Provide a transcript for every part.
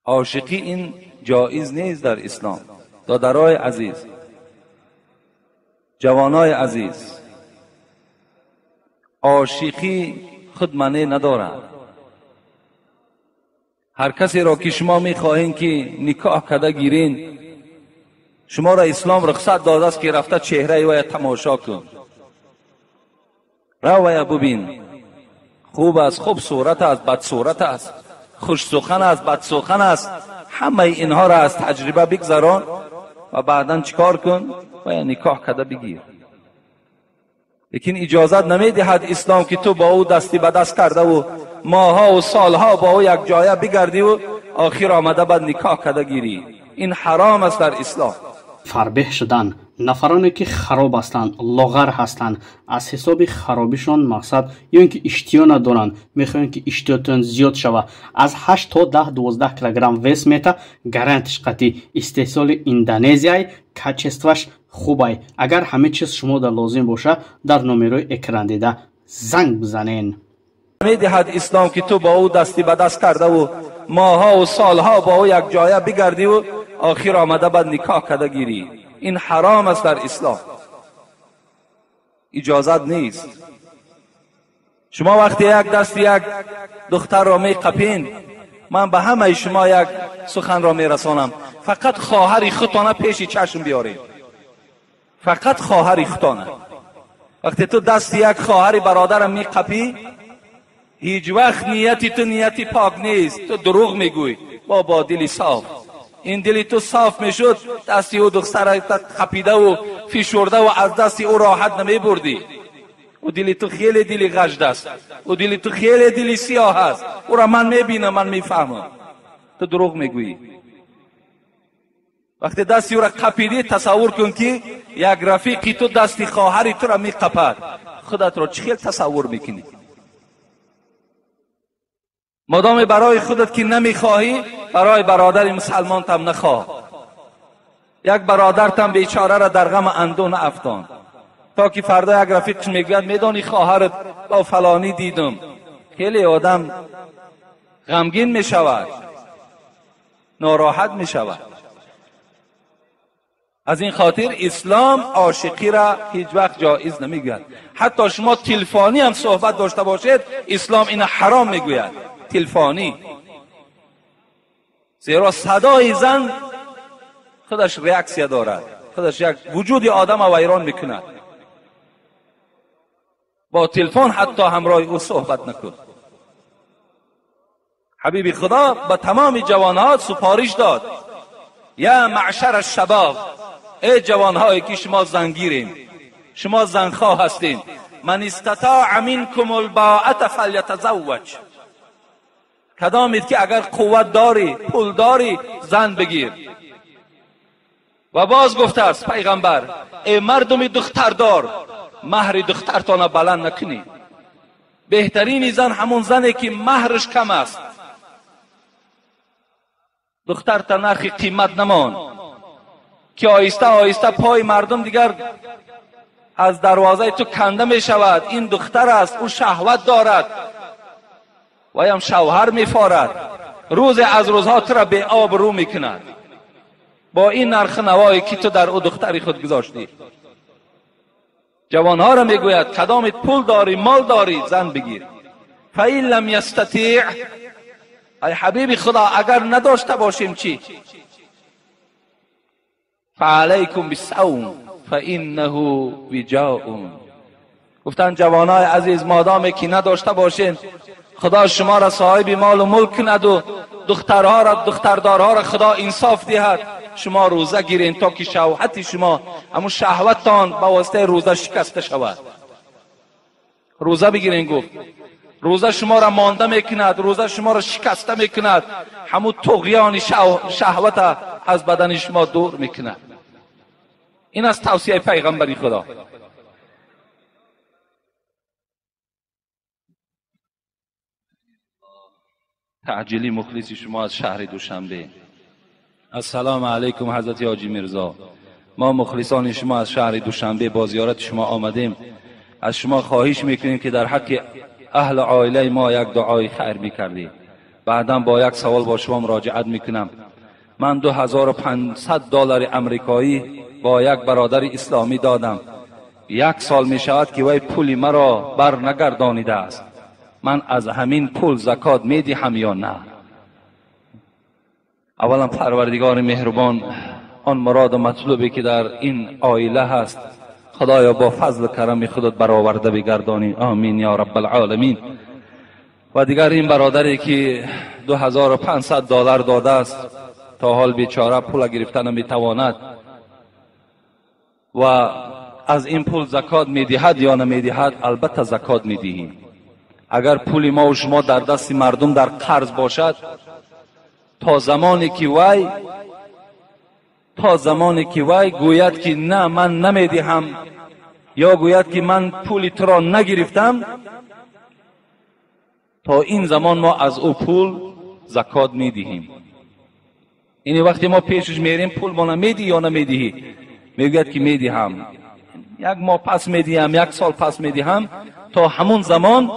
Ошиқӣ ин ҷоиз нест дар ислом. Додарои азиз, ҷавонои азиз, ошиқӣ худ маъне надорад. Ҳар касеро ки шумо мехоҳед ки никоҳ карда гирин, шуморо ислом рухсат додааст ки рафта чеҳраи вая тамошо кун, рав вая бубин, хуб аст, хуб сурат аст, бадсурат аст, хушсухан аст, бадсухан аст, ҳамаи инҳоро аз таҷриба бигзарон ва баъдан чикор кун? Вая никоҳ карда бигир. Лекин иҷозат намедиҳад ислом ки ту бо ӯ дасти ба даст кардаву моҳҳову солҳо бо ӯ якҷоя бигардиву охир омада баъд никоҳ карда гирӣ. Ин ҳаром аст дар ислом. Фарбеҳ шудан, нафароне ки хароб ҳастанд, лоғар ҳастанд, аз ҳисоби харобишон мақсад ё ин ки иштиҳо надоранд, мехоҳанд ки иштиҳотон зиёд шавад. Аз 8 то 10-12 килограмм вес мета, гарантиш қатъӣ, истеҳсоли Индонезияй, качестваш хубай. Агар ҳама чиз шумо дар лозим боша, дар номерои экран дида занг бизанен. Медиҳад ислом ки ту бо ӯ дасти ба даст кардаву моҳҳову солҳо бо ӯ якҷоя бигардиву охир омада баъд никоҳ карда гирӣ. Ин ҳаром аст дар ислом, иҷозат нест. Шумо вақте як дасти як духтарро меқапин, ман ба ҳамаи шумо як суханро мерасонам, фақат хоҳари худтона пеши чашм биёред, фақат хоҳари худтона. Вақте ту дасти як хоҳари бародарам меқапӣ, ҳеҷ вақт нияти ту нияти пок нест, ту дурӯғ мегӯй бо дили соф. Ин дили ту соф мешуд, дасти ӯ духтара қапидаву фишурдаву аз дасти ӯ роҳат намебурдӣ. Ӯ дили ту хеле дили ғажд аст, ӯ дили ту хеле дили сиёҳ аст, ӯро ман мебинам, ман мефаҳмам. Ту дурӯғ мегӯӣ. Вақте дасти ӯро қапидӣ, тасаввур кун ки як рафиқи ту дасти хоҳари туро меқапад, худатро чӣ хел тасаввур мекунӣ? Модоме барои худат ки намехоҳӣ, барои бародари мусалмонтам нахоҳ. Як бародартам бечораро дар ғам андӯ наафтон, то ки фардо як рафиқш мегӯяд, медонӣ хоҳарат бо фалонӣ дидум. Хеле одам ғамгин мешавад, нороҳат мешавад. Аз ин хотир ислом ошиқиро ҳеҷ вақт ҷоиз намегӯяд. Ҳатто шумо телефонӣ ҳам суҳбат дошта бошед, ислом ина ҳаром мегӯяд. Телефонӣ, зеро садои зан худаш реаксия дорад, худаш як вуҷуди одама вайрон мекунад. Бо телефон ҳатто ҳамроҳи ӯ суҳбат накун. Ҳабиби Худо ба тамоми ҷавонҳо супориш дод: я маъшар шабоб, эй ҷавонҳое ки шумо зангирен, шумо занхоҳ ҳастед, ман истатоа минкум албоата фалятазавваҷ. Кадомед ки агар қувват дорӣ, пул дорӣ, зан бигир. Ва боз гуфтааст пайғамбар: эй мардуми духтардор, маҳри духтартона баланд накунед. Беҳтарини зан ҳамон зане ки маҳраш кам аст. Духтарта нархи қимат намон, ки оҳиста оҳиста пои мардум дигар аз дарвозаи ту канда мешавад. Ин духтар аст, ӯ шаҳват дорад, ваям шавҳар мефорад, рӯзе аз рӯзҳо тура беобрӯ мекунад бо ин нархи навое ки ту дар ӯ духтари худ гузоштӣ. Ҷавонҳоро мегӯяд: кадомит пул дорӣ, мол дорӣ, зан бигир. фаин лам ястатиъ, ай ҳабиби Худо, агар надошта бошем чӣ? фаалайкум бисавм фаиннаҳу виҷоун. Гуфтанд ҷавонои азиз, модоме ки надошта бошем, Худо шуморо соҳиби молу мулк кунаду духтарҳоро, духтардорҳоро Худо инсоф диҳад, шумо рӯза гирен то ки шаҳвати шумо, ҳамун шаҳваттон ба воситаи рӯза шикаста шавад. Рӯза бигирен, гуфт. Рӯза шуморо монда мекунад, рӯза шуморо шикаста мекунад, ҳамун туғёни шаҳвата аз бадани шумо дур мекунад. Ин аст тавсияи пайғамбари Худо. Таъҷилӣ мухлиси шумо аз шаҳри Душанбе. Ассалому алайкум ҳазрати ҳоҷи Мирзо. Мо мухлисони шумо аз шаҳри Душанбе бо зиёрати шумо омадем. Аз шумо хоҳиш мекунем ки дар ҳаққи аҳли оилаи мо як дуои хайр мекардед. بعدا با یک سوال با شما مراجعت میکنم. من $2500 امریکایی با یک برادر اسلامی دادم. 1 سال می شود که وی پول مرا بر نگردانیده است. من از همین پول زکات می دهم یا نه؟ اولا پروردگار مهربان، آن مراد و مطلوبی که در این عائله هست، خدایا با فضل و کرم خودت برآورده بگردانی. آمین یا رب العالمین. و دیگر این برادری که $2500 داده است، تا حال بیچاره پول گرفتن نمیتواند و از این پول زکات میدهد یا نمیدهد؟ البته زکات میدهیم. اگر پول ما و شما در دست مردم در قرض باشد، تا زمانی که وی گوید که نه من نمیدهم، یا گوید که من پول تو را نگرفتم، تا این زمان ما از او پول زکات میدهیم. این وقتی ما پیشش میریم، پول ما نمیدی یا نمیدهی؟ میگوید که میدهم، 1 ماه پس میدهم، 1 سال پس میدهم. تا همون زمان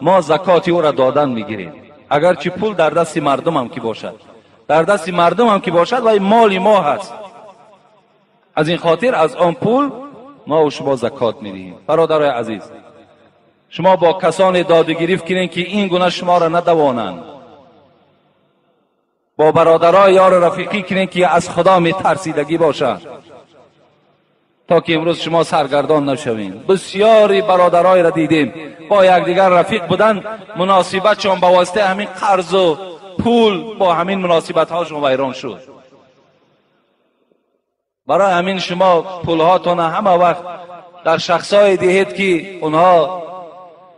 ما زکات او را دادن میگیریم، اگرچه پول در دست مردم هم که باشد، در دست مردم هم که باشد، و مال ما هست. از این خاطر از آن پول ما و شما زکات میدهیم. برادرای عزیز، شما با کسان داد و گرفت کنین که این گونه شما را ندوانند. با برادرای یار رفیقی کنین که از خدا میترسیدگی باشد، تا که امروز شما سرگردان نشوین. بسیاری برادرای را دیدیم با یکدیگر رفیق بودن، مناسبتشان با واسطه همین قرض و پول با همین مناسبت هاشون ویران شد. برای همین شما پولهاتون همه وقت در شخصای دهید که اونها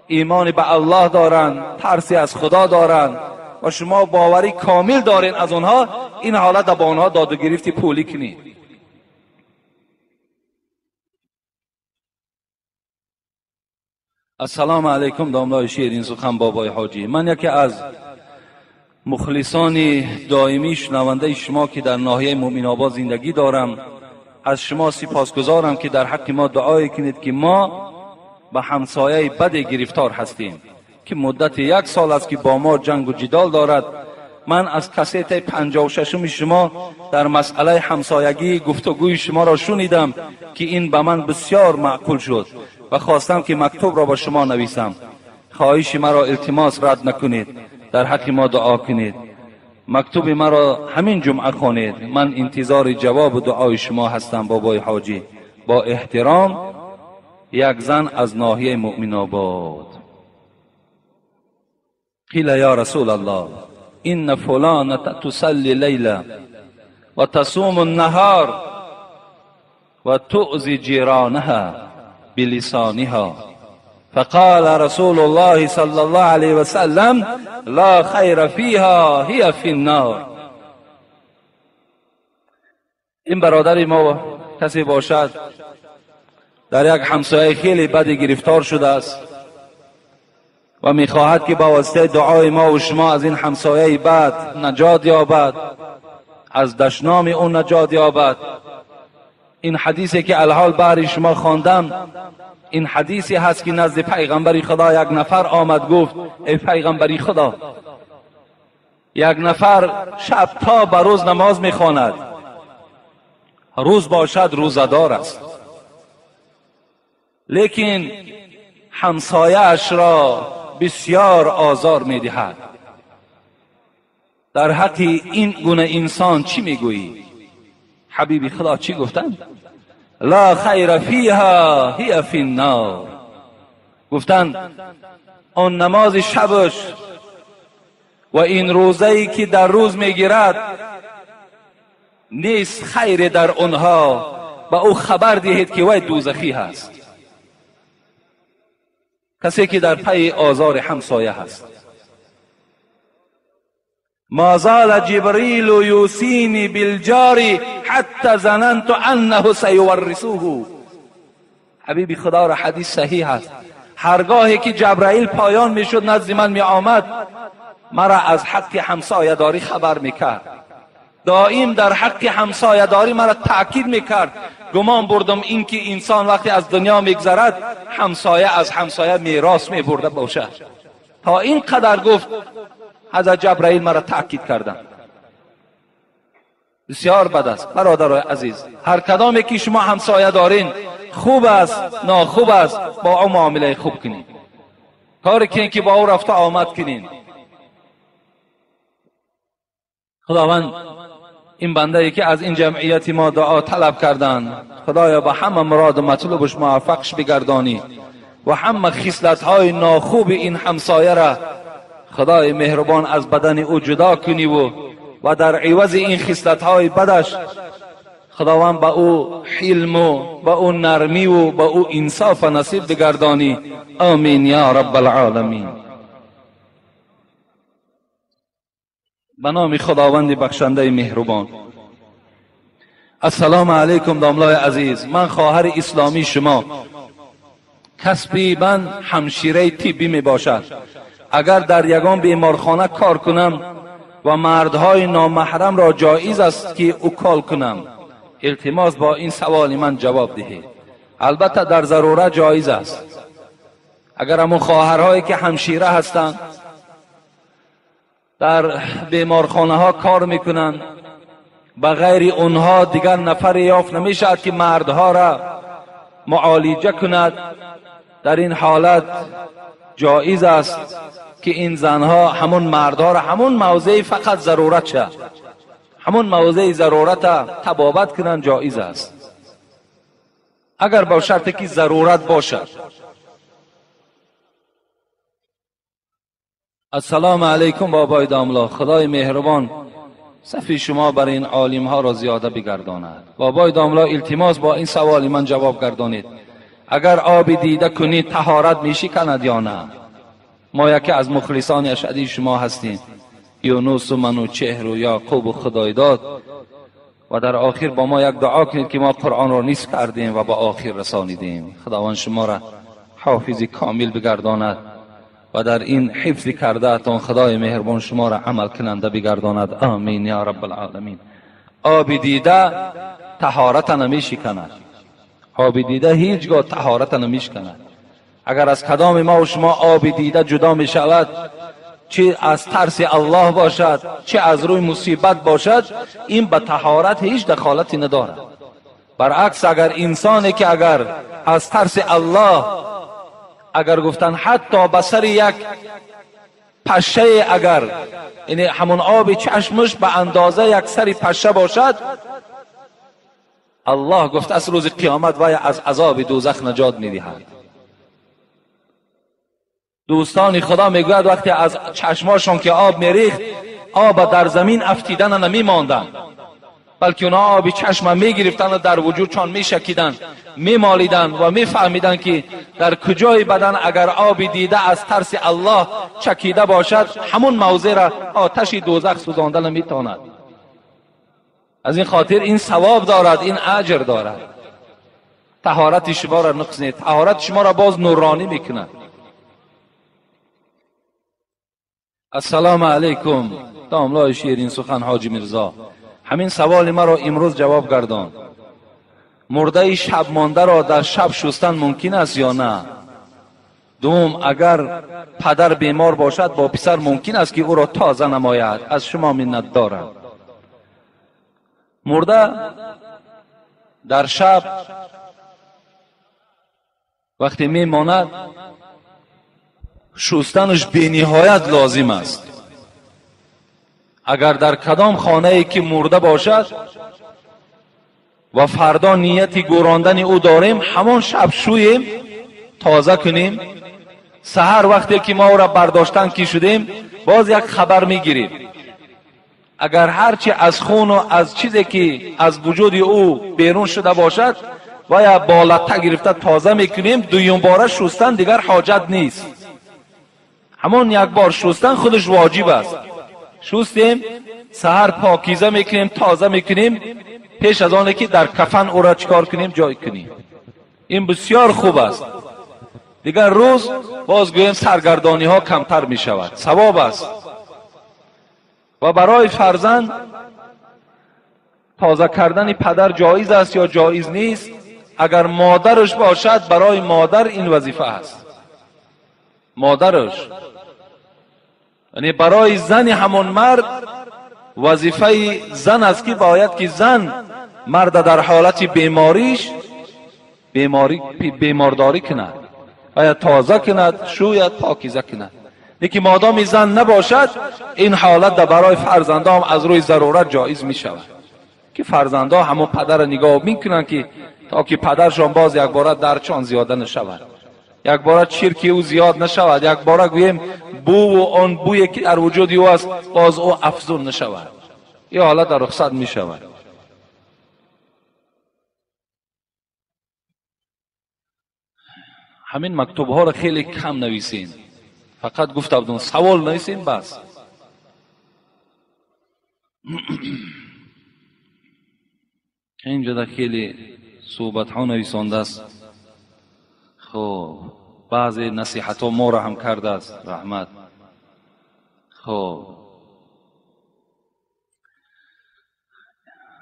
ایمان به الله دارند، ترسی از خدا دارند و شما باوری کامل دارین از اونها. این حالت با اونها داد و گرفتی پولی کنید. السلام علیکم داملای شیرین سخن بابای حاجی. من یکی از مخلصان دائمی شنونده شما که در ناحیه مؤمن آباد زندگی دارم، از شما سپاسگزارم که در حق ما دعای کنید که ما به همسایه بد گرفتار هستیم که مدت 1 سال است که با ما جنگ و جدال دارد. من از کسیت 56 شما در مسئله همسایگی گفتگوی شما را شنیدم که این به من بسیار معقول شد و خواستم که مکتوب را با شما نویسم. خواهش مرا التماس رد نکنید، در حق ما دعا کنید. مکتوب مرا همین جمعه خوانید. من انتظار جواب دعای شما هستم بابای حاجی. با احترام، یک زن از ناحیه مؤمن آباد. قیل یا رسول الله ان فلانة تصلی لیلا و تصوم النهار و تؤذی جیرانها بلسانها، فقال رسول الله صلى الله عليه وسلم لا خیر فيها هي في النار. این برادر ما کسی باشد در یک همسایه خیلی بد گرفتار شده است و میخواهد که با واسطه دعای ما و شما از این همسایه بد نجات یابد، از دشنام اون نجات یابد. این حدیثی که الحال برای شما خواندم، این حدیثی هست که نزد پیغمبر خدا یک نفر آمد گفت ای پیغمبر خدا، یک نفر شب تا به روز نماز میخواند، روز باشد روزه‌دار است، لیکن همسایه اش را بسیار آزار میدهد. در حق این گونه انسان چی میگویی؟ حبیبی خدا چی گفتند؟ لا خیر فیها هی فی النار. گفتند آن نماز شبش و این روزه‌ای که در روز میگیرد نیست خیر در آنها، به او خبر دهید که وی دوزخی هست. کسی که در پی آزار همسایه هست. ما زال جبریل یوصینی بالجار حتی ظننت انه سیورثه. حبیبی خدا را حدیث صحیح است. هرگاهی که جبرائیل پایان میشد نزد من می آمد، مرا از حق همسایه داری خبر میکرد. دائم در حق همسایه داری مرا تاکید میکرد. گمان بردم اینکه انسان وقتی از دنیا میگذرد همسایه از همسایه میراث میبرده باشد. تا این قدر گفت حضرت جبرائیل مرا تاکید کردن. بسیار بد است برادرای عزیز. هر کدامی که شما همسایه دارین، خوب است ناخوب است، با او معامله خوب کنین، کاری کنین که با او رفته آمد کنین. خداوند این بنده ای که از این جمعیت ما دعا طلب کردند، خدایا به همه مراد و مطلوبش موفقش بگردانی و همه خصلت های ناخوب این همسایه را خدای مهربان از بدن او جدا کنی و در عوض این خصلت های بدش خداوند به او حلم و به او نرمی و به او انصاف نصیب بگردانی. آمین یا رب العالمین. به نام خداوند بخشنده مهربان. السلام علیکم داملای عزیز، من خواهر اسلامی شما، کسبی من همشیره طبی می باشد. اگر در یگان بیمارخانه کار کنم و مردهای نامحرم را جایز است که اوکال کنم؟ التماس با این سوال من جواب دهید. البته در ضرورت جایز است. اگر همون خواهرهایی که همشیره هستند در بیمارخانه ها کار میکنند، به غیر اونها دیگر نفر یافت نمیشد که مردها را معالجه کند، در این حالت جایز است که این زنها همون مردها را همون موضع فقط ضرورت شد، همون موضع ضرورت طبابت کنند، جایز است، اگر با شرط که ضرورت باشد. السلام علیکم بابای داملا، خدای مهربان صفی شما بر این عالم ها را زیاده بگرداند. بابای داملا التماس با این سوال من جواب گردانید. اگر آب دیده کنید طهارت میشی کند یا نه؟ ما یکی از مخلصان اشدی شما هستیم، یونس و منوچهر و یعقوب و خدایداد، و در آخر با ما یک دعا کنید که ما قرآن را نیست کردیم و با آخر رسانیدیم. خداوند شما را حافظ کامل بگرداند و در این حفظ کرده تان خدای مهربان شما را عمل کننده بگرداند. آمین یا رب العالمین. آب دیده طهارت نمیشکند، آب دیده هیچگاه طهارت نمیشکند. اگر از کدام ما و شما آب دیده جدا می شود، چه از ترس الله باشد چه از روی مصیبت باشد، این به طهارت هیچ دخالتی ندارد. برعکس اگر انسانی که اگر از ترس الله، اگر گفتن حتی به سر یک پشه، اگر یعنی همون آب چشمش به اندازه یک سر پشه باشد، الله گفت از روز قیامت وی از عذاب دوزخ نجات میدهد. دوستان خدا میگوید وقتی از چشماشون که آب میریخت، آب در زمین افتیدن نمیماندن، بلکه اونا آب چشم میگرفتن و در وجودشان میشکیدن، میمالیدن و میفهمیدن که در کجای بدن اگر آب دیده از ترس الله چکیده باشد، همون موضع را آتش دوزخ سوزانده نمیتواند. از این خاطر این ثواب دارد، این اجر دارد. طهارت شما را نقص نیست، طهارت شما را باز نورانی میکند. السلام علیکم داملای شیرین سخن حاجی میرزا، همین سوال مرا امروز جواب گردان. مرده شب مانده را در شب شستن ممکن است یا نه؟ دوم، اگر پدر بیمار باشد با پسر ممکن است که او را تازه نماید؟ از شما منت دارم. مرده در شب وقتی میماند شستنش بی نهایت لازم است. اگر در کدام خانه ای که مرده باشد و فردا نیت گوراندن او داریم، همان شب شوییم تازه کنیم، سحر وقتی که ما او را برداشتن کی شدیم باز یک خبر میگیریم. اگر هرچی از خون و از چیزی که از وجود او بیرون شده باشد و یا بالاتر گرفته تازه میکنیم، دویم باره شستن دیگر حاجت نیست. همون یک بار شستن خودش واجب است. شستیم، سحر پاکیزه میکنیم، تازه میکنیم، پیش از آنه که در کفن او را چکار کنیم، جای کنیم. این بسیار خوب است. دیگر روز باز گوییم سرگردانی ها کمتر می شود، ثواب است. و برای فرزند تازه کردن پدر جایز است یا جایز نیست؟ اگر مادرش باشد برای مادر این وظیفه است. مادرش Яъне барои зани ҳамон мард вазифаи зан аст ки бояд ки зан мард дар ҳолати бемориш бемордорӣ кунад, бояд тоза кунад, шӯяд, покиза кунад. Лекин модоми зан набошад, ин ҳолат барои фарзандон аз рӯи зарурат ҷоиз мешавад ки фарзандон ҳамон падарро нигоҳ мекунанд ки то ки падаршон боз якбора дарчон зиёда нашавад, якбора чирки ӯ зиёд нашавад, якбора гӯем бӯву он бӯе ки дар вуҷуди ӯ аст боз ӯ афзун нашавад. Ин ҳолат дар рухсат мешавад. Ҳамин мактубҳоро хеле кам нависем, фақат гуфта будам савол нависем бас. Инҷода хеле суҳбатҳо нависондааст. Хуб, баъзе насиҳатҳо моро ҳам кардааст, раҳмат. Хуб,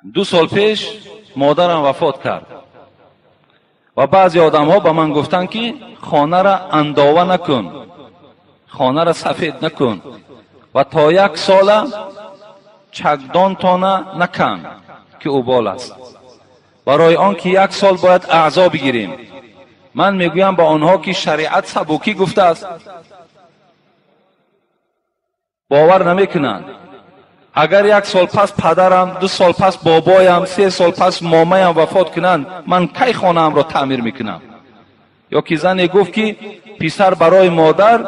2 сол пеш модарам вафот кард ва баъзе одамҳо ба ман гуфтанд ки хонаро андова накун, хонаро сафед накун ва то 1 сола чакдонтона накан ки убол аст, барои он ки 1 сол бояд аъзо бигирем. Ман мегӯям ба онҳо ки шариат сабукӣ гуфтааст, бовар намекунанд. Агар 1 сол пас падарам, 2 сол пас бобоям, 3 сол пас момаям вафот кунанд, ман кай хонаамро таъмир мекунам? Ё ки зане гуфт ки писар барои модар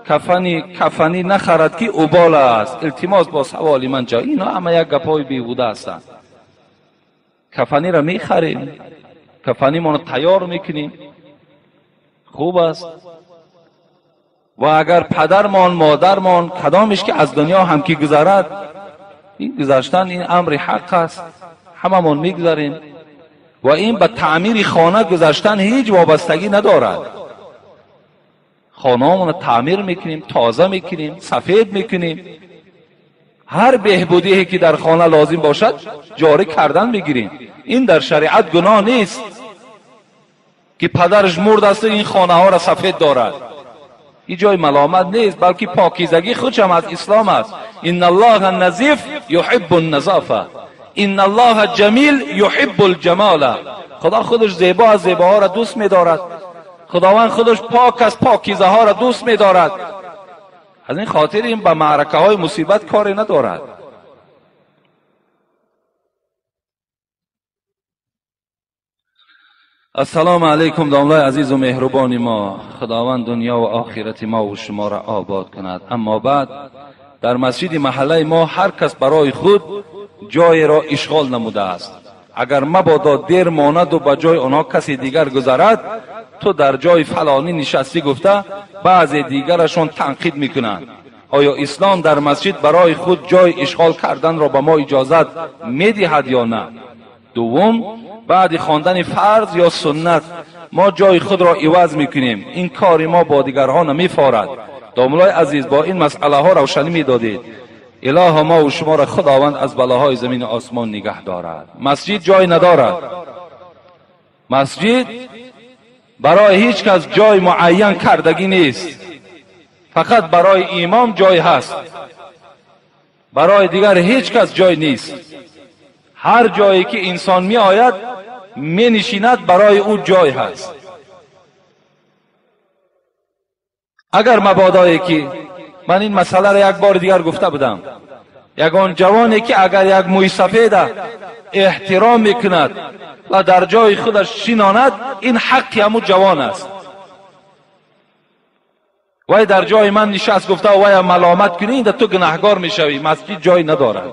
кафанӣ нахарад ки убол аст. Илтимос бо саволи ман ҷо. Ино ҳама як гапҳои беҳуда ҳастанд. Кафаниро мехарем, кафанимонро тайёр мекунем, хуб аст. Ва агар падармон, модармон кадомеш ки аз дунё ҳам ки гузарад, ин гузаштан ин амри ҳақ аст, ҳамамон мегузарем ва ин ба таъмири хона гузаштан ҳеҷ вобастагӣ надорад. Хонаамонро таъмир мекунем, тоза мекунем, сафед мекунем, ҳар беҳбудие ки дар хона лозим бошад ҷорӣ кардан мегирем. Ин дар шариат гуноҳ нест ки падараш мурд аст ин хонаҳоро сафед дорад. Ин ҷои маломат нест, балки покизагӣ худшам аз ислом аст. Инна аллоҳа назиф юҳиббу назофа, инна аллоҳа ҷамил юҳиббу лҷамола. Худо худаш зебо аз зебоҳоро дӯст медорад, Худованд худаш пок аз покизаҳоро дӯст медорад. Аз ин хотир ин ба маъракаҳои мусибат коре надорад. Ассалому алайкум домлаи азизу меҳрубони мо. Худованд дунё ва охирати мо ва шуморо обод кунад. Аммо баъд, дар масҷиди маҳаллаи мо ҳар кас барои худ ҷоеро ишғол намудааст. Агар мабодо дер монаду ба ҷои онҳо касе дигар гузарад, ту дар ҷои фалонӣ нишастӣ гуфта баъзе дигарашон танқид мекунанд. Оё ислом дар масҷид барои худ ҷой ишғол карданро ба мо иҷозат медиҳад ё на? Дуввум, баъди хондани фарз ё суннат мо ҷои худро иваз мекунем. Ин кори мо бо дигарҳо намефорад. Домулои азиз, бо ин масъалаҳо равшанӣ медодед. Илоҳо мо ва шуморо Худованд аз балоҳои замину осмон нигаҳ дорад. Масҷид ҷой надорад. Масҷид барои ҳеҷ кас ҷой муайян кардагӣ нест. Фақат барои имом ҷой ҳаст, барои дигар ҳеҷ кас ҷой нест. Ҳар ҷое ки инсон меояд менишинад, барои ӯ ҷой ҳаст. Агар мабодое ки ман ин масъаларо як бори дигар гуфта будам, ягон ҷавоне ки агар як мӯи сафеда эҳтиром мекунад ва дар ҷои худаш шинонад, ин ҳаққи ҳамун ҷавон аст. Вай дар ҷои ман нишаст гуфта вая маломат кунӣ, инда ту гунаҳгор мешавӣ. Масҷид ҷой надорад.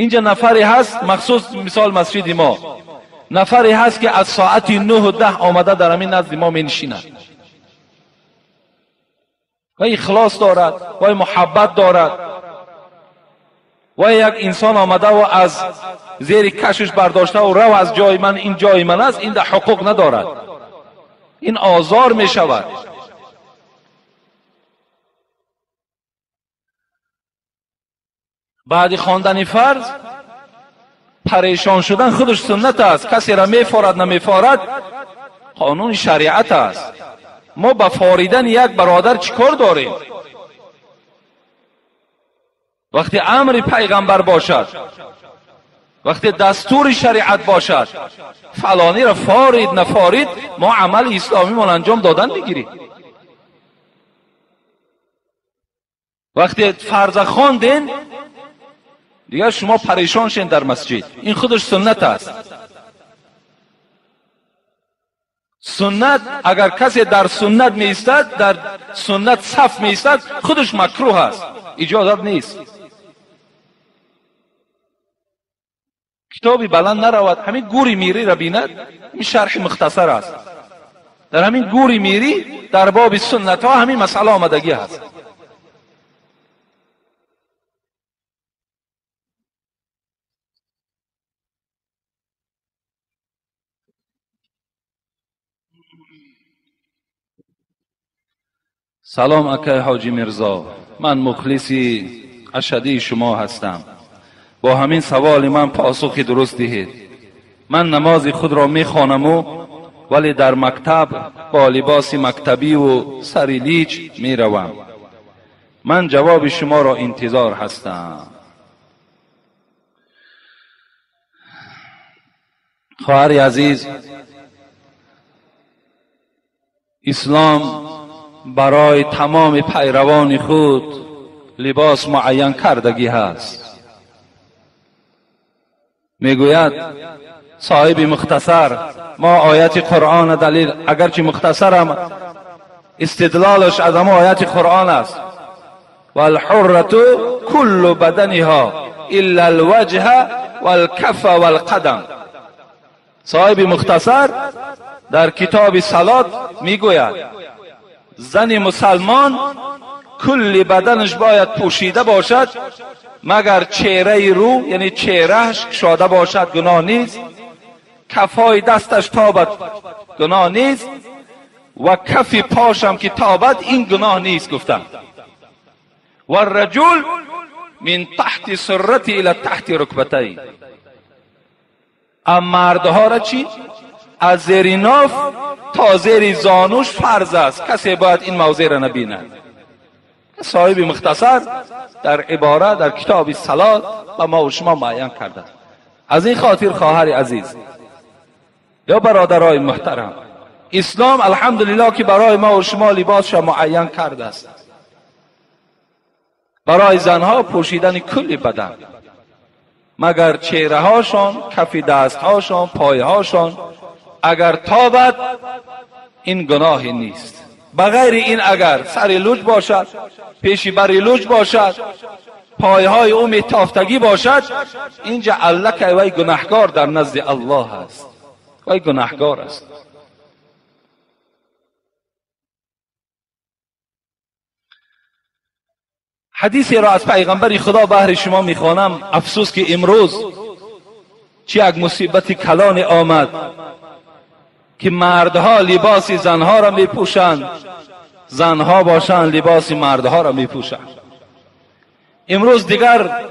Инҷа нафаре ҳаст, махсус мисол масҷиди мо, нафаре ҳаст ки аз соати 9:10 омада дар ҳамин назди мо менишинад. Вай ихлос дорад, вай муҳаббат дорад. Вай як инсон омада ва аз зери кашиш бардошта ва рав аз ҷои ман, ин ҷои ман аст, ин да ҳуқуқ надорад. Ин озор мешавад. Баъди хондани фарз парешон шудан худаш суннат аст. Касеро мефорад намефорад, қонуни шариат аст. ما با فاریدن یک برادر چیکار داریم؟ وقتی امر پیغمبر باشد، وقتی دستور شریعت باشد، فلانی را فارید نفارید، ما عمل اسلامی من انجام دادن میگیریم. وقتی فرض خواندین دیگه شما پریشان شین در مسجد. این خودش سنت است. سنت اگر کسی در سنت می ایستد، در سنت صف می ایستد، خودش مکروه است، اجازت نیست. کتابی بلند نرود، همین گوری میری را بیند، این شرح مختصر است. در همین گوری میری در باب سنت ها همین مسئله آمدگی هست. سلام اکای حاجی میرزا، من مخلصی اشدی شما هستم. با همین سوال من پاسخ درست دهید. من نماز خود را میخوانم و ولی در مکتب با لباس مکتبی و سری لیچ میروم. من جواب شما را انتظار هستم. خواهر عزیز، اسلام برای تمام پیروان خود لباس معین کردگی هست. میگوید صاحب مختصر، ما آیت قرآن دلیل، اگرچه مختصرم استدلالش از ما آیت قرآن است. والحرة کل بدنها الا الوجه والکف والقدم. صاحب مختصر در کتاب صلات میگوید زن مسلمان کل بدنش باید پوشیده باشد مگر چهره رو، یعنی چهرهش شاده باشد گناه نیست، کفای دستش تابد گناه نیست، و کف پاشم که تابد این گناه نیست گفتم. و الرجل من تحت سرتی الى تحت رکبتی. اما مردها را چی؟ از زیر ناف تا زیر زانوش فرض است، کسی باید این موضع را نبیند. صاحب مختصر در عباره در کتاب صلات و ما و شما معین کرده. از این خاطر خواهر عزیز یا برادرای محترم، اسلام الحمدلله که برای ما و شما لباسش معین کرده است. برای زنها پوشیدن کل بدن مگر چهره هاشان، کف دست هاشان، پای هاشان اگر تابد این گناه نیست. بغیر این اگر سر لوج باشد، پیشی بر لوج باشد، پایهای او میتافتگی باشد، اینجا الله که وی گناهکار در نزد الله است، وی گناهکار است. حدیثی را از پیغمبر خدا بهر شما میخوانم. افسوس که امروز چه یک مصیبت کلان آمد که مردها لباس زنها را میپوشند، زنها باشند لباس مردها را میپوشند. امروز دیگر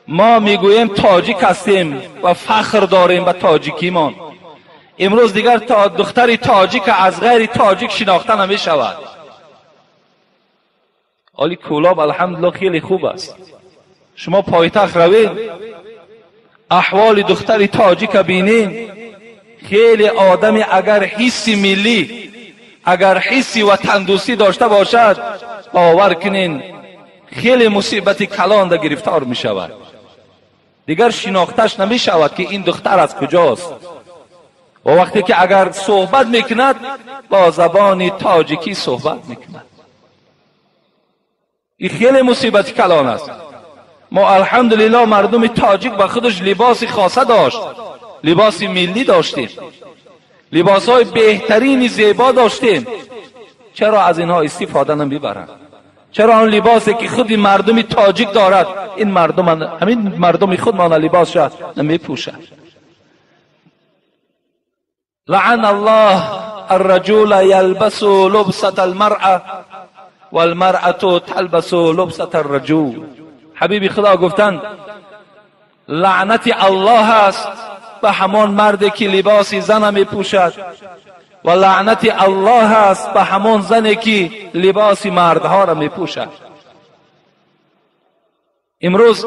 ما میگوییم تاجیک هستیم و فخر داریم به تاجیکیمان. امروز دیگر تا دختر تاجیک از غیر تاجیک شناخته نمیشود. آلی کولاب الحمدلله خیلی خوب است. شما پایتخت روید، احوال دختر تاجیک بینین، خیلی آدم اگر حس ملی، اگر حس وطن دوستی داشته باشد، باور کنین خیلی مصیبت کلان در گرفتار می شود. دیگر شناختش نمی شود که این دختر از کجاست. و وقتی که اگر صحبت میکند با زبان تاجیکی صحبت میکند. این خیلی مصیبت کلان است. ما الحمدلله مردم تاجیک به خودش لباس خاصه داشت، لباس ملی داشتیم، لباس های بهترین زیبا داشتیم. چرا از اینها استفاده نمیبرند؟ چرا آن لباسی که خود مردم تاجیک دارد، این مردم همین مردم خودمان لباسش نمیپوشند؟ لعن الله الرجل یلبس لبسة المرأة والمرأة تلبس لبسة الرجل. حبیب خدا گفتند لعنت الله است به همان مردی که لباس زن میپوشد و لعنت الله است به همان زنی که لباس مردها را میپوشد. امروز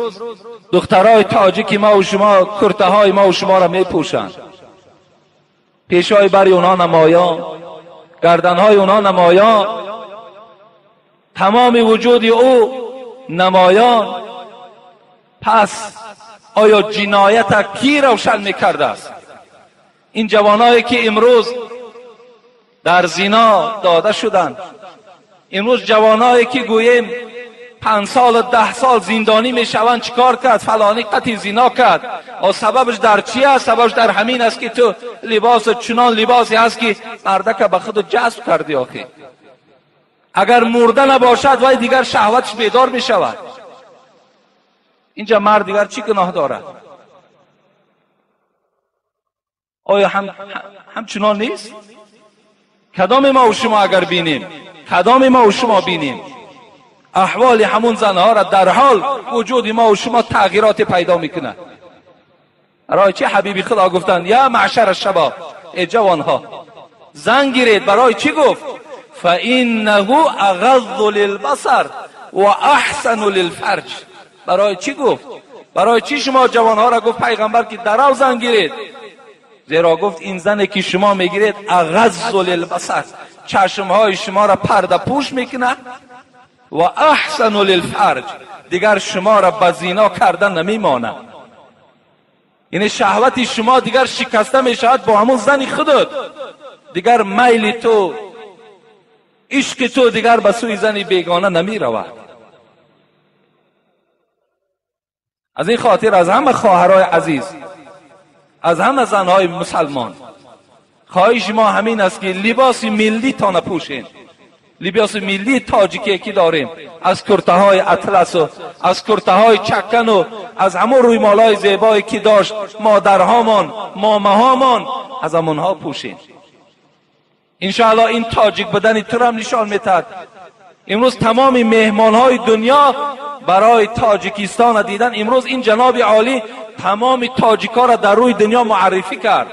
دخترای تاجیک ما و شما کرته های ما و شما را میپوشند، پیشای بر اونها نمایان، گردنهای اونها نمایان، تمام وجود او نمایان. پس آیا جنایت کی روشن میکرده است؟ این جوانایی که امروز در زنا داده شدند، امروز جوانایی که گوییم 5 سال و 10 سال زندانی میشوند، چیکار کرد؟ فلانی قطعی زنا کرد. و سببش در چی است؟ سببش در همین است که تو لباس چنان لباسی هست که مردک به خود جذب کردی. آخه اگر مرده نباشد وای دیگر شهوتش بیدار میشود. اینجا مرد دیگر چی گناه دارد؟ آیا همچنان نیست؟ کدام ما و شما اگر بینیم، کدام ما و شما بینیم احوال همون زنها را، در حال وجود ما و شما تغییرات پیدا میکنه. برای چی حبیبی خدا گفتند یا معشر الشباب، ای جوانها زن گیرید؟ برای چی گفت؟ فانه اغض للبصر و احسن للفرج. برای چی گفت؟ برای چی شما جوانها را گفت پیغمبر که درو زن گیرید؟ زیرا گفت این زنی که شما میگیرید اغض للبصر، چشمهای شما را پرده پوش میکنه، و احسن للفرج، دیگر شما را به زینا کردن نمیمانه. یعنی شهوت شما دیگر شکسته میشود با همون زن خودت، دیگر میل تو، عشق تو دیگر به سوی زن بیگانه نمیرود. از این خاطر از همه خواهرای عزیز، از همه زنهای مسلمان، خواهش ما همین است که لباس ملی تا نپوشین، لباس ملی تاجیکی که داریم، از کرته های اطلس و از کرته های چکن و از همون رویمالای زیبایی که داشت مادرهامان، ماماهامان، از همونها پوشین. انشاءالله این تاجیک بدن تو را هم نشان میتد. امروز تمام مهمانهای دنیا برای تاجیکستان دیدن. امروز این جناب عالی تمام تاجیکا را در روی دنیا معرفی کرد،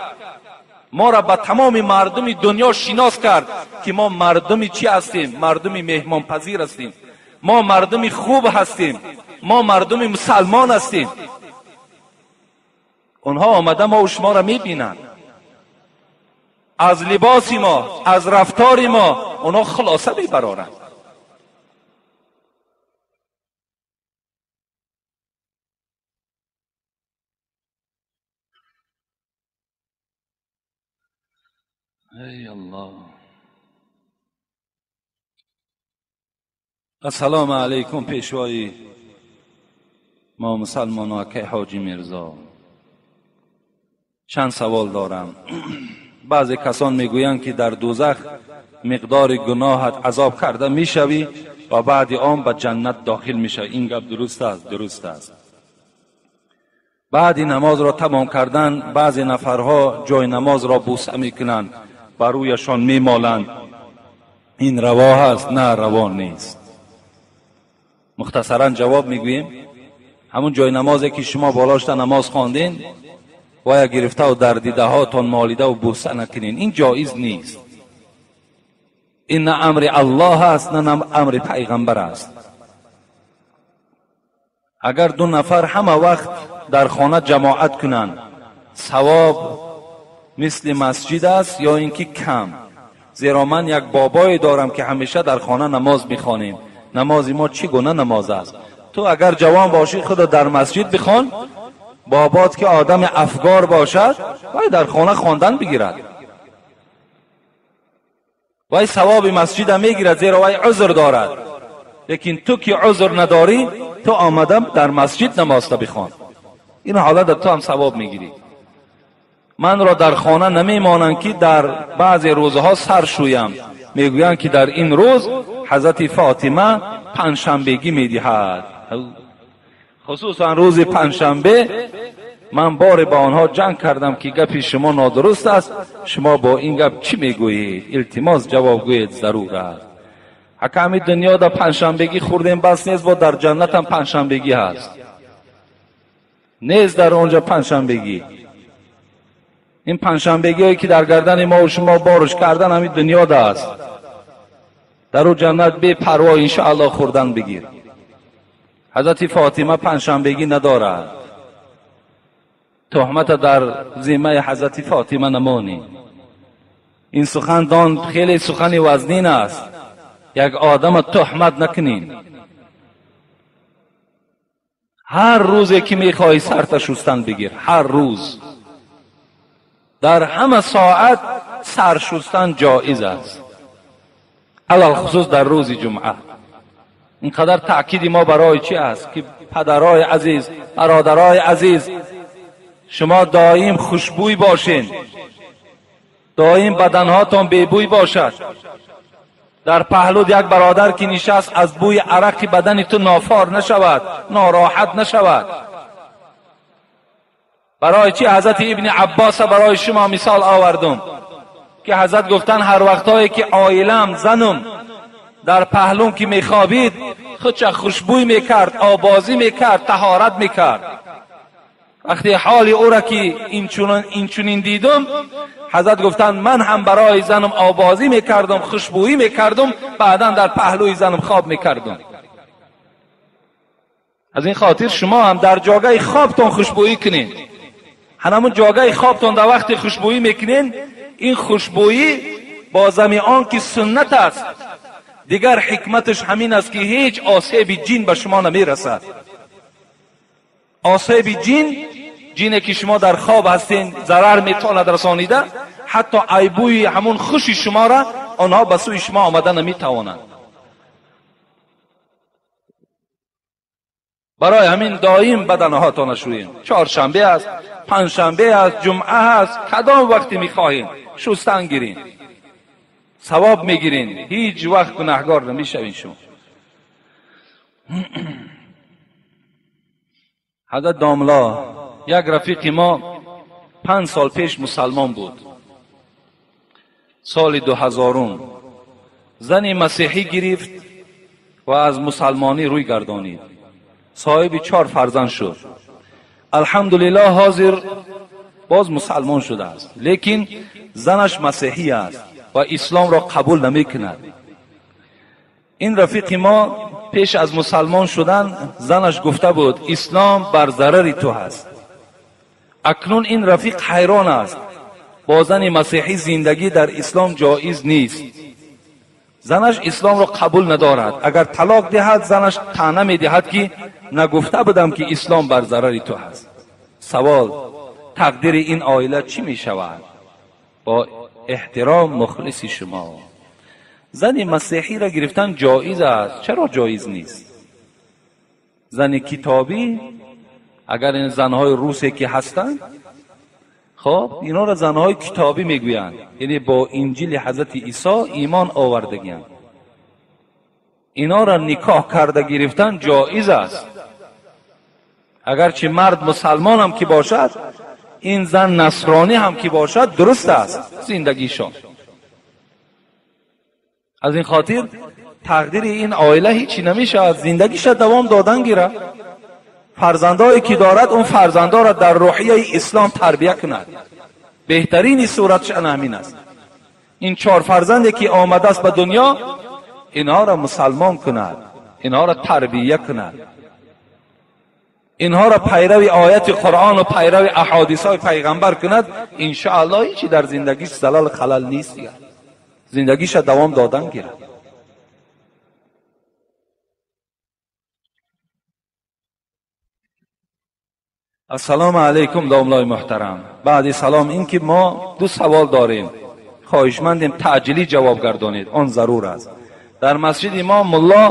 ما را به تمام مردم دنیا شناس کرد که ما مردم چی هستیم؟ مردم مهمان پذیر هستیم، ما مردم خوب هستیم، ما مردم مسلمان هستیم. اونها آمده ما و شما را میبینند، از لباس ما، از رفتار ما اونها خلاصه میبرارند. ای الله. السلام علیکم پیشوای ما مسلمان ها که حاجی میرزا، چند سوال دارم. بعضی کسان میگویند که در دوزخ مقدار گناهت عذاب کرده میشوی و بعد آن به جنت داخل میشوی. این گپ درست است؟ درست است. بعد نماز را تمام کردن بعضی نفرها جای نماز را بوسه میکنند، بر رویشان میمالند. این روا هست؟ نه، روا نیست. مختصرا جواب میگوییم همون جای نمازی که شما بالاشت نماز خواندین و گرفته و در دیده هاتون مالیده و بوسه نکنین، این جایز نیست. این نه امر الله است نه امر پیغمبر است. اگر دو نفر همه وقت در خانه جماعت کنند ثواب مثل مسجد است یا اینکه کم؟ زیرا من یک بابایی دارم که همیشه در خانه نماز میخوانیم. نماز ما چگونه نماز است؟ تو اگر جوان باشی خود در مسجد بخوان، بابات که آدم افگار باشد باید در خانه خواندن بگیرد، وای ثواب مسجد میگیرد زیرا وای عذر دارد. لیکن تو که عذر نداری، تو آمدم در مسجد نماز بخوان، این حالت تو هم ثواب میگیری. من را در خانه نمیمانند که در بعض روزها سر شویم. میگویند که در این روز حضرت فاطمه پنجشنبگی میدهد، خصوصا روز پنجشنبه. من بار با آنها جنگ کردم که گپ شما نادرست است، شما با این گپ چی میگویید؟ التماس جواب گویید ضرور است. حکم دنیا در پنجشنبگی خوردیم بس نیست، با در جنت هم پنجشنبگی هست. نیست در آنجا پنجشنبگی. Ин панҷшанбегиҳое ки дар гардани мо ва шумо борш кардан ҳамин дунё да аст. Дар ӯ ҷаннат бепарво иншоаллоҳ хӯрдан бигир. Ҳазрати Фотима панҷшанбегӣ надорад. Туҳмата дар зиммаи ҳазрати Фотима намонӣ. Ин сухан дон хеле сухани вазнин аст. Як одама туҳмат накунин. Ҳар рӯзе ки мехоҳӣ сарта шустан бигир, ҳар рӯз дар ҳама соат сар шустан ҷоиз аст, алалхусус дар рӯзи ҷумъа. Инқадар таъкиди мо барои чӣ аст ки падарои азиз, бародарои азиз, шумо доим хушбӯй бошед, доим баданҳотон бебӯй бошад. Дар паҳлуд як бародар ки нишаст аз бӯи арақи бадани ту нофор нашавад, нороҳат нашавад. Барои чӣ ҳазрати ибни Аббоса барои шумо мисол овардум ки ҳазрат гуфтанд ҳар вақтҳое ки оилам, занум дар паҳлум ки мехобид, худша хушбӯй мекард, обозӣ мекард, таҳорат мекард. Вақте ҳоли ӯра ки инчунин дидум, ҳазрат гуфтанд ман ҳам барои занум обозӣ мекардум, хушбӯӣ мекардум, баъдан дар паҳлӯи занум хоб мекардум. Аз ин хотир шумо ҳам дар ҷогаи хобтон хушбӯӣ кунед. Ҳамон ҷогаи хобтон дар вақти хушбӯӣ мекунед, ин хушбӯӣ бо зами он ки суннат аст, дигар ҳикматаш ҳамин аст ки ҳеҷ осеби ҷин ба шумо намерасад. Осеби ҷин, ҷине ки шумо дар хоб ҳастед, зарар метавонад расонида, ҳатто айбӯи ҳамон хуши шуморо онҳо ба сӯи шумо омада наметавонанд. Барои ҳамин доим баданҳоятонро шӯем. Чоршанбе аст, панҷшанбе аст, ҷумъа аст, кадом вақте мехоҳем шустан гирин, савоб мегирин, ҳеҷ вақт гунаҳгор намешавин шумо. ҳазрат домла, як рафиқи мо 5 сол пеш мусалмон буд. Соли 2000 зани масеҳӣ гирифт ва аз мусалмонӣ рӯй гардонид. Соҳиби 4 фарзанд шуд. Алҳамдулиллоҳ ҳозир боз мусалмон шудааст, лекин занаш масеҳӣ аст ва исломро қабул намекунад. Ин рафиқи мо пеш аз мусалмон шудан занаш гуфта буд ислом бар зарари ту ҳаст. Акнун ин рафиқ ҳайрон аст, бо зани масеҳӣ зиндагӣ дар ислом ҷоиз нест. Занаш исломро қабул надорад. Агар талоқ диҳад, занаш таъна медиҳад ки нагуфта будам ки ислом бар зарари ту ҳаст. Савол: тақдири ин оила чӣ мешавад? Бо эҳтиром мухлиси шумо. Зани масеҳиро гирифтан ҷоиз аст. Чаро ҷоиз нест? Зани китобӣ, агар ин занҳои русе ки ҳастанд, хоб инҳоро занҳои китобӣ мегӯянд, яъне бо инҷили ҳазрати Исо имон овардагианд. Инҳоро никоҳ карда гирифтан ҷоиз аст. Агарчи мард мусалмон ҳам ки бошад, ин зан насронӣ ҳам ки бошад, дуруст аст зиндагишон. Аз ин хотир тақдири ин оила ҳечи намешавад, зиндагиша давом додан гирад. Фарзандое ки дорад, он фарзандоро дар рӯҳияи ислом тарбия кунад. Беҳтарини суратш ана ҳамин аст. Ин 4 фарзанде ки омадааст ба дунё, инҳоро мусалмон кунад, инҳоро тарбия кунад, инҳоро пайрави ояти Қуръону пайрави аҳодисҳои пайғамбар кунад. Иншоаллоҳ ҳечи дар зиндагиш залал халал нест, дигар зиндагиша давом додан гирад. Ассалому алайкум домлои муҳтарам. Баъди салом ин ки мо 2 савол дорем, хоҳишмандем таъҷилӣ ҷавоб гардонед, он зарур аст. Дар масҷиди мо мулло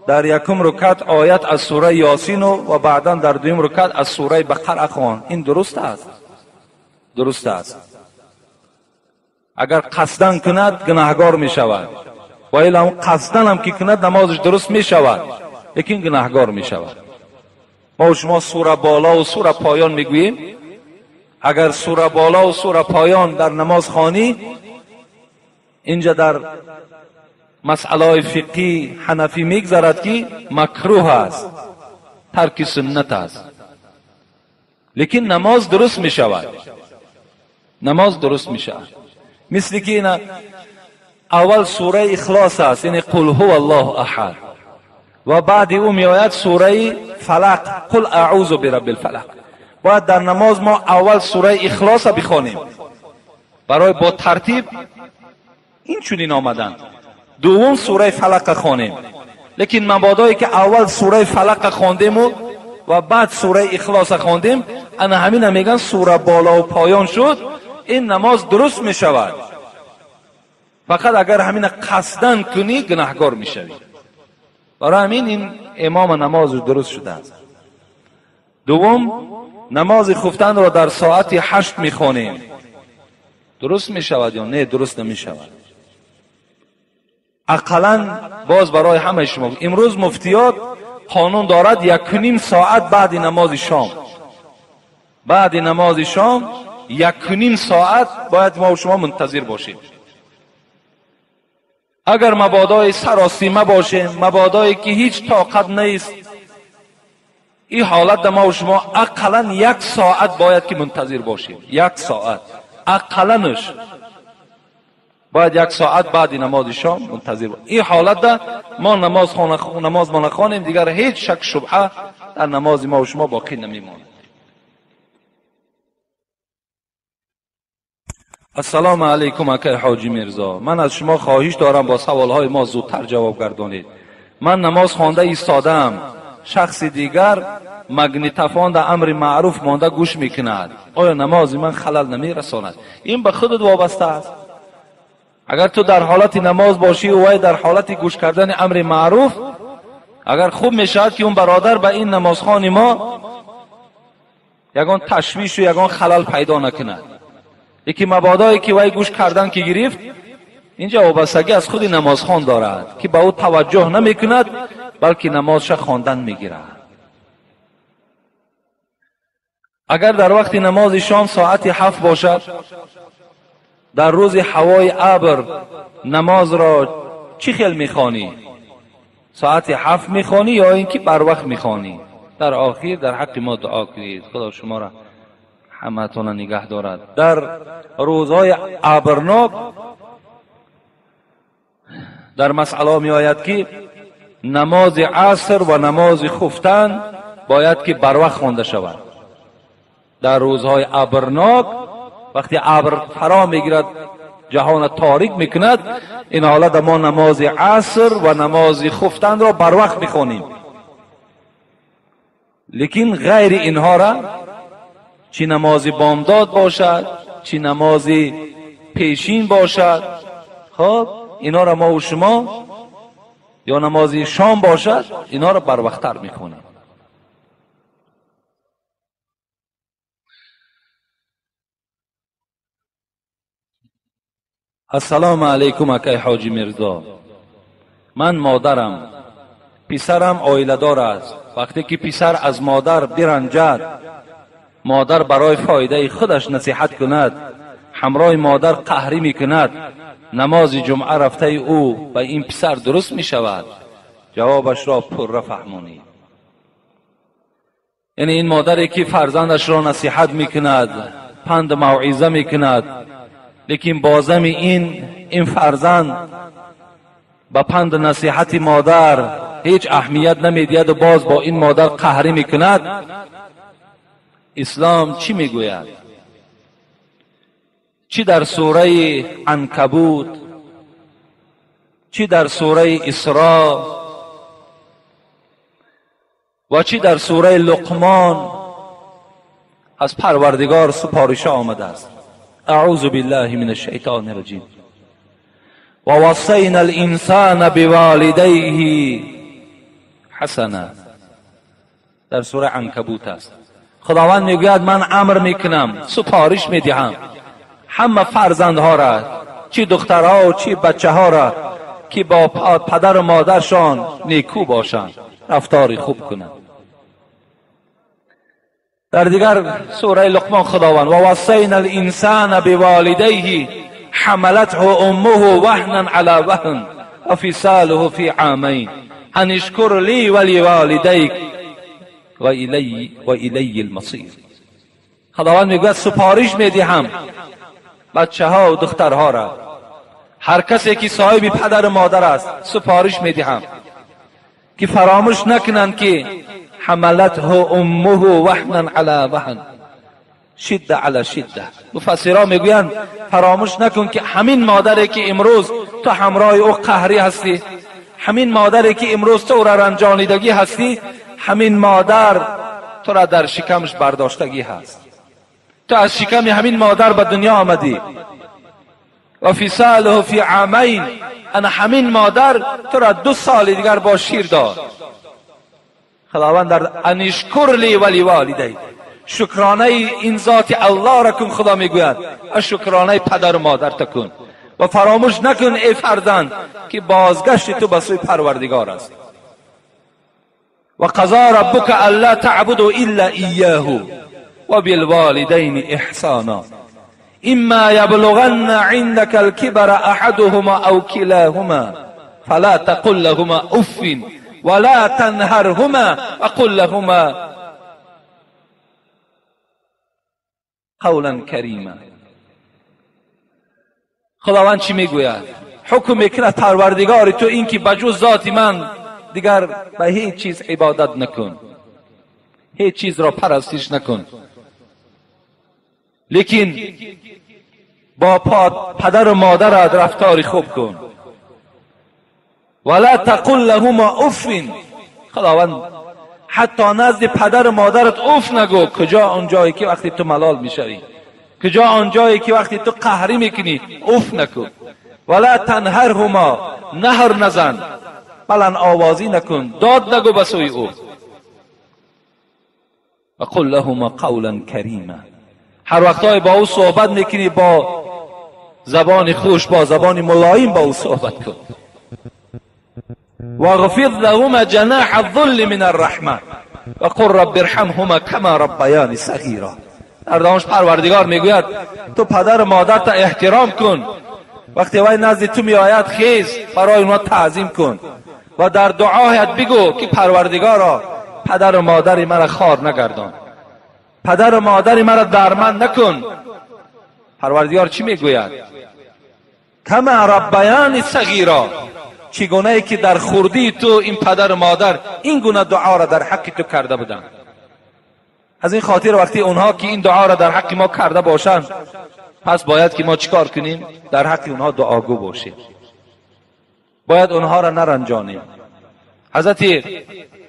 дар якум рукат оят аз сураи Ёсину ва баъдан дар дуюм рукат аз сураи Бақара хонд. Ин дуруст аст? Дуруст аст. Агар қасдан кунад гунаҳгор мешавад, ва ила қасдан ҳам ки кунад намозаш дуруст мешавад, лекин гунаҳгор мешавад. Мо шумо сура боло ва сура поён мегӯем. Агар сура боло ва сура поён дар намоз хонӣ, инҷа дар масъалаҳои фиқҳӣ ҳанафӣ мегзарад ки макрӯҳ аст, тарки суннат аст, лекин намоз дуруст мешавад. Намоз дуруст мешавад. Мисли ки ина аввал сураи Ихлос аст, яъне қул ҳува Аллоҳу аҳад, ва баъди ӯ меояд сураи Фалақ, қул аъузу бираббил фалақ. Бояд дар намоз мо аввал сураи Ихлоса бихонем, барои бо тартиб ин чунин омадан. Дуввум сураи Фалақа хонем. Лекин мабодое ки аввал сураи Фалақа хондему ва баъд сураи Ихлоса хондем, ана ҳамина меган сура боло ва поён шуд, ин намоз дуруст мешавад. Фақат агар ҳамина қасдан кунӣ гунаҳгор мешавӣ. Барои ҳамин ин имома намоз дуруст шудааст. Дуввум, намози хуфтанро дар соати 8 мехонем. Дуруст мешавад ё не? Дуруст намешавад. Ақаллан боз барои ҳамаи шумо имрӯз муфтиёт қонун дорад 1.5 соат баъди намози шом, баъди намози шом 1.5 соат бояд мо шумо мунтазир бошем. Агар мабодои саросима бошем, мабодое ки ҳеҷ тоқат нест, ин ҳолат мо шумо ақаллан 1 соат бояд ки мунтазир бошем. 1 соат ақалланш бояд 1 соат баъди намози шом мунтазир бошем. Ин ҳолат мо намоз мо нахонем, дигар ҳеҷ шак шубҳа дар намози мо шумо боқӣ намемонад. Ассалому алайкум акай ҳоҷи Мирзо, ман аз шумо хоҳиш дорам бо саволҳои мо зудтар ҷавоб гардонед. Ман намоз хонда истодаам, шахси дигар магнитофон дар амри маъруф монда гӯш мекунад. Оё намози ман халал намерасонад? Ин ба худат вобаста аст. Агар ту дар ҳолати намоз бошӣ вай дар ҳолати гӯш кардани амри маъруф, агар хуб мешавад ки он бародар ба ин намозхони мо ягон ташвишу ягон халал пайдо накунад. Лекин мабодое ки вай гӯш кардан ки гирифт, инҷа вобастагӣ аз худи намозхон дорад ки ба ӯ таваҷҷӯҳ намекунад, балки намозша хондан мегирад. Агар дар вақти намози шом соати 7 бошад, дар рӯзи ҳавои абр намозро чӣ хел мехонӣ? Соати 7 мехонӣ ё ин ки барвақт мехонӣ? Дар охир дар ҳаққи мо дуо кунед, Худо шуморо ҳаматона нигаҳ дорад. Дар рӯзҳои абрнок дар масъала меояд ки намози аср ва намози хуфтан бояд ки барвақт хонда шавад. Дар рӯзҳои абрнок вақте абр фаро мегирад, ҷаҳонро торик мекунад, ин ҳолат мо намози аср ва намози хуфтанро барвақт мехонем. Лекин ғайри инҳоро чӣ намози бомдод бошад, чӣ намози пешин бошад, хоб инҳоро мо ва шумо ё намози шом бошад, инҳоро барвақттар мехонем. Ассалому алайкум акай ҳоҷи Мирзо, ман модарам, писарам оиладор аст. Вақте ки писар аз модар биранҷад, модар барои фоидаи худаш насиҳат кунад, ҳамроҳи модар қаҳрӣ мекунад, намози ҷумъа рафтаи ӯ ба ин писар дуруст мешавад? Ҷавобашро пурра фаҳмонед. Яъне ин модаре ки фарзандашро насиҳат мекунад, панд мавъиза мекунад, лекин бозами ин фарзанд ба панд насиҳати модар ҳеҷ аҳамият намедиҳад ва боз бо ин модар қаҳрӣ мекунад, ислом чӣ мегӯяд? Чӣ дар сураи Анкабут, чӣ дар сураи Исро ва чӣ дар сураи Луқмон аз Парвардигор супориша омадааст. اعوذ بالله من الشیطان الرجیم و وصینا الانسان بوالدیه حسنا. در سوره عنکبوت است. خداوند میگوید من امر میکنم، سپارش میدهم همه فرزندها را، چی دخترها و چی بچه ها را، که با پدر و مادرشان نیکو باشند، رفتار خوب کنند. در دیگر سوره لقمان خداوند و وصینا الانسان بوالدیه حملته امه وهنا علی وهن و فصاله فی عامین ان اشکر لی ولوالدیک و الی المصیر. خداوند میگوید سپارش میدهم بچه ها و دخترها را، هر کسی که صاحب پدر و مادر است سپارش میدهم که فراموش نکنند که حملته امه وهنا علی وهن، شده علی شده. مفسرها میگویند فراموش نکن که همین مادری که امروز تو همراه او قهری هستی، همین مادری که امروز تو را رنجانیدگی هستی، همین مادر تو را در شکمش برداشتگی هست. تو از شکم همین مادر به دنیا آمدی. و فصاله فی عامین، انا همین مادر تو را 2 سال دیگر با شیر داد. خداوند در انشکر لی ولی والدی، شکرانه این ذات الله را کن. خدا میگوید شکرانه پدر و مادر تکن و فراموش نکن ای فرزند که بازگشت تو به سوی پروردگار است. و قضا ربک الا تعبدوا الا ایاه و بالوالدین احسانا اما یبلغن عندك الكبر احدهما او كلاهما فلا تقل لهما اف ولا تنهرهما وقل لهما قولا کریما. خداوند چی میگوید؟ حکم میکند پروردگار تو این که بجز ذات من دیگر به هیچ چیز عبادت نکن، هیچ چیز را پرستش نکن، لیکن با پدر و مادرت رفتار خوب کن. ولا تقل لهما اف. خداوند حتی نزد پدر و مادرت اف نگو. کجا آنجایی که وقتی تو ملال میشوی، کجا آنجایی که وقتی تو قهری میکنی، اف نکن. ولا تنهرهما، نهر نزن، بلند آوازی نکن، داد نگو به سوی او. و قل لهما قولا کریما. هر وقتای با او صحبت میکنی با زبان خوش، با زبان ملایم با او صحبت کن. واغفض لهما جناح الذل من الرحمه وقل رب ارحمهما كما ربیانی صغیرا. در دامش پروردگار میگوید تو پدر و مادرت احترام کن، وقتی وای نزد تو میآید خیز برای اونها تعظیم کن و در دعایت بگو که پروردگارا پدر و مادر مرا خوار نگردان، پدر و مادر مرا درمند نکن. پروردگار چی میگوید؟ کما ربیانی صغیرا، چگونه ای که در خردی تو این پدر و مادر این گونه دعا را در حق تو کرده بودند. از این خاطر وقتی اونها که این دعا را در حق ما کرده باشند، پس باید که ما چیکار کنیم؟ در حق اونها دعاگو باشیم، باید اونها را نرنجانیم. حضرت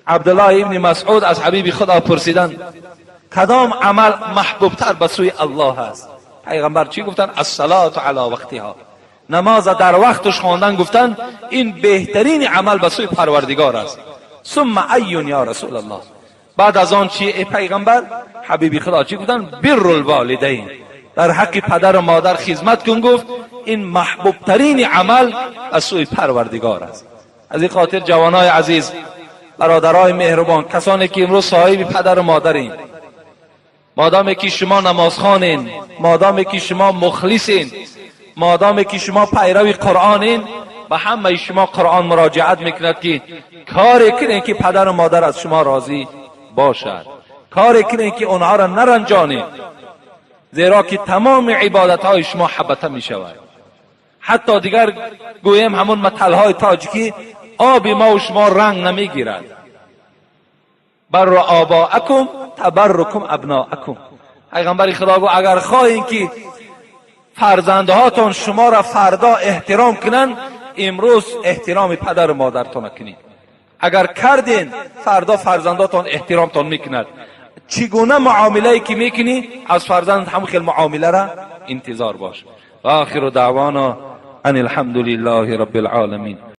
عبدالله ابن مسعود از حبیب خدا پرسیدند کدام عمل محبوبتر به سوی الله است؟ پیغمبر چی گفتند؟ الصلاة علی وقتها، نماز در وقتش خواندن. گفتند این بهترین عمل به سوی پروردگار است. ثم ایون یا رسول الله، بعد از آن چی ای پیغمبر؟ حبیب خدا چی گفتند؟ بر الوالدین، در حق پدر و مادر خدمت کن. گفت این محبوب ترین عمل از سوی پروردگار است. از این خاطر جوانای عزیز، برادرای مهربان، کسانی که امروز صاحب پدر و مادرین، مادامی که شما نمازخوانین، مادامی که شما مخلصین، مادامی که شما پیرو قرآنین، به همه شما قرآن مراجعت میکند که کاری کنین که پدر و مادر از شما راضی باشد، کاری کنین که آنها را نرنجانید، زیرا که تمام عبادت های شما حبطه می شود. حتی دیگر گویم همون متل های تاجیکی، آب ما و شما رنگ نمیگیرد. بر آباءکم تبرکم ابناءکم. پیغمبر خدا گفت اگر خواهین که فرزندهاتون شما را فردا احترام کنند، امروز احترام پدر و مادرتون کنید. اگر کردین فردا فرزنداتون احترامتون میکند. چگونه معامله که میکنی از فرزند هم خیلی معامله را انتظار باش. و آخر دعوانا ان الحمد لله رب العالمین.